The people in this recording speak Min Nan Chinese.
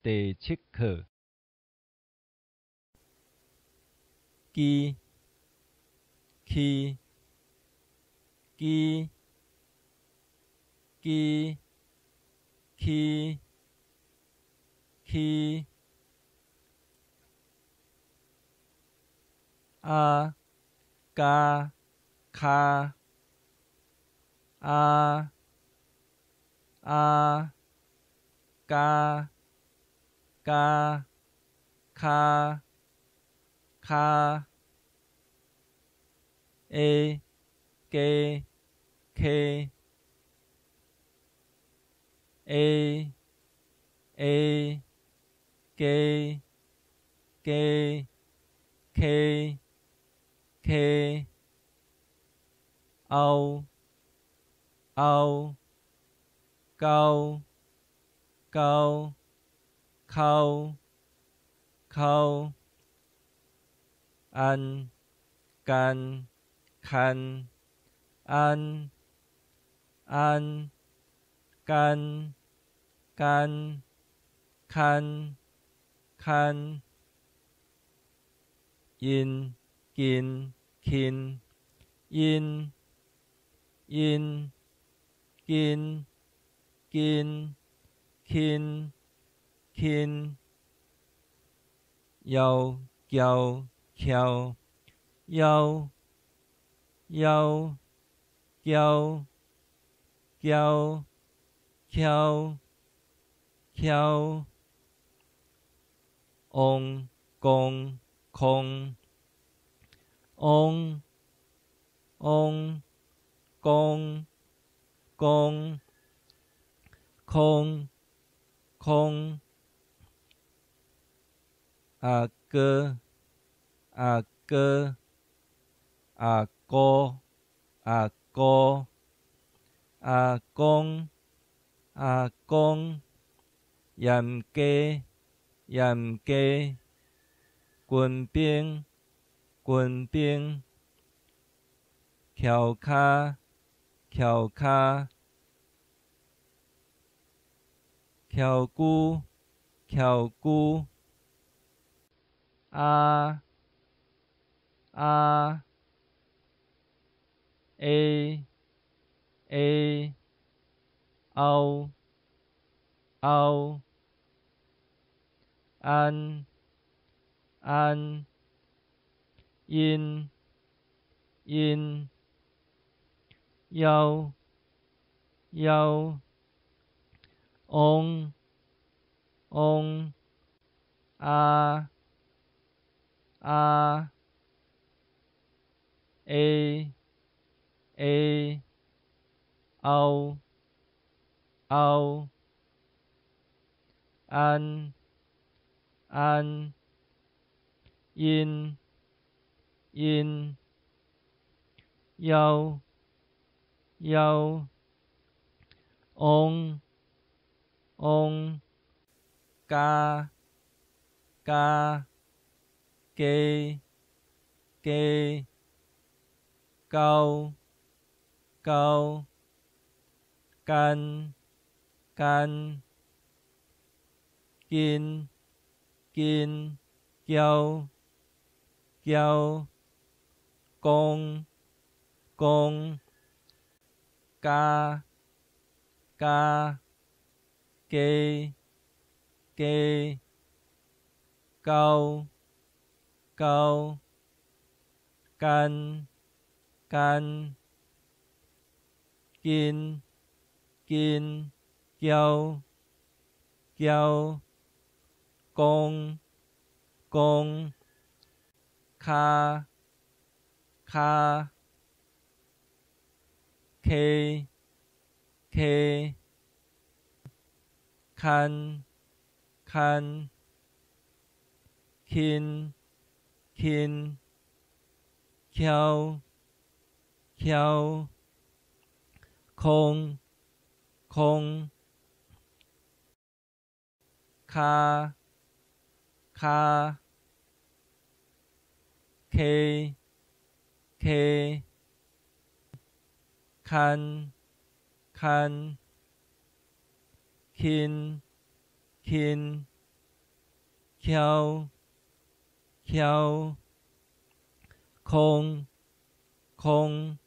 第七課，機、起、機、機、起、起、阿、加、跤、阿、阿、加、加、跤、跤、下、加、溪、下、下、加、加、溪、溪、甌、甌、勾、勾、剾、剾、按、幹、牽、按、按、幹、幹、牽、牽、𪜶、巾、輕、𪜶、𪜶、巾、巾、輕、輕、枵、轎、翹、枵、枵、轎、轎、翹、翹、王、公、空、王、王、公、公、空、空、阿哥、阿哥、阿姑、阿姑、阿公、阿公、鹽雞、鹽雞、軍兵、軍兵、蹺跤、蹺跤、蹺龜、蹺龜、阿、阿、下、下、甌、甌、按、按、𪜶、𪜶、枵、枵、王、王、阿、阿、下、下、甌、甌、按、按、𪜶、𪜶、枵、枵、王、王、加、加、加、加、勾、勾、幹、幹、巾、巾、轎、轎、公、公、加、加、加、加、勾、勾、幹、幹、巾、巾、轎、轎、公、公、跤、跤、溪、溪、牽、牽、輕、輕、蹺、蹺、空、空、跤、跤、溪、溪、牽、牽、輕、輕、蹺蹺，空空。